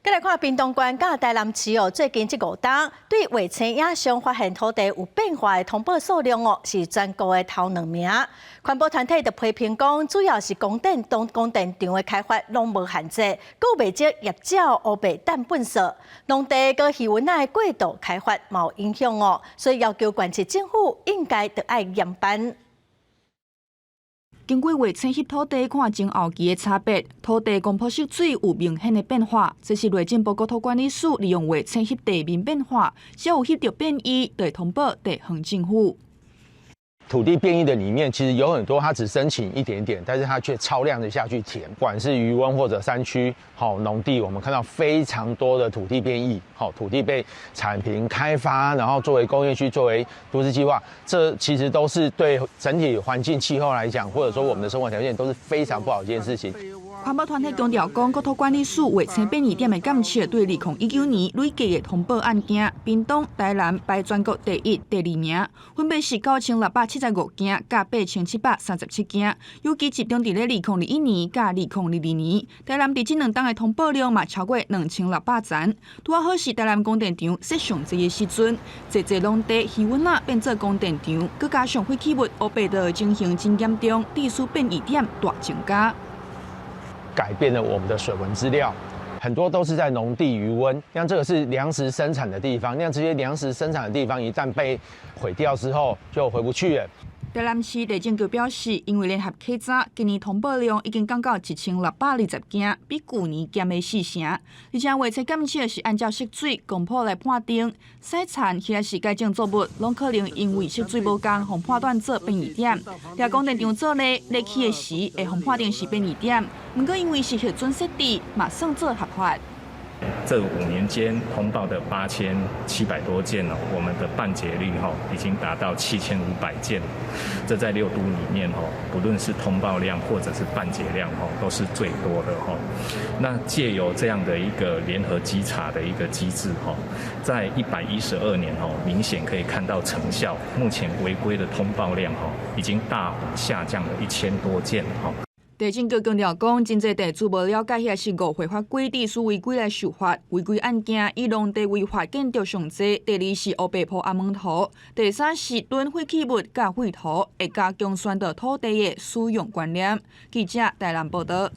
閣來看屏東縣佮台南市哦，最近這五冬對衛星影像發現土地有變化的通報數量哦，是全國的頭兩名。環保團體就批評講，主要是光電當光電場的開發攏無限制，閣袂少業者烏白擲糞埽，農地佮魚塭仔的過度開發嘛有影響哦，所以要求縣市政府應該著愛嚴辦。經過衛星翕土地看前後期的差別，土地光譜色水有明顯的變化。這是內政部國土管理署利用衛星翕地面變化，只要有翕著變異，就會通報地方政府。土地變異的裡面，其實有很多，它只申請一點點，但是它卻超量的下去填，不管是魚塭或者山區，好農地，我們看到非常多的土地變異，好土地被鏟平開發，然後作為工業區，作為都市計劃，這其實都是對整體環境氣候來講，或者說我們的生活條件都是非常不好一件事情。環保團體強調講，國土管理署衛星變異點的監測，對2019年累計的通報案件，屏東、台南排全國第一、第二名，分別是9675件，佮8737件，尤其集中佇咧2021年佮2022年。台南佇這兩冬的通報量嘛超過2600層，拄仔好是台南光電場設上濟的時陣，濟濟農地、魚塭仔變做光電場，閣加上廢棄物烏白的情形真嚴重，地勢變異點大增加。改變了我們的水文資料，很多都是在農地魚塭，像這個是糧食生產的地方，像這些糧食生產的地方一旦被毀掉之後，就回不去了。台南市地政局表示，因為聯合稽查，今年通報量已經降到1620件，比舊年減了四成。而且衛星監測是按照色水光譜來判定，洗田或者是改種作物，攏可能因為色水無仝，予判斷做變異點。若光電場做咧，咧起的時會予判定是變異點，毋過因為是核准設置，嘛算做合法。這5年間通報的8700多件哦，我們的辦結率哈已經達到7500件，這在六都裡面哦，不論是通報量或者是辦結量哈，都是最多的哈。那借由這樣的一個聯合稽查的一個機制哈，在112年哦，明顯可以看到成效。目前違規的通報量哈，已經大幅下降了1000多件哈。地政局強調講，真濟地主無了解遐是誤會法規，地主違規來受罰。違規案件以農地違法建築上濟，第二是烏白鋪阿門土，第三是囤廢棄物佮廢土，會加強宣導土地的使用觀念。記者台南報導。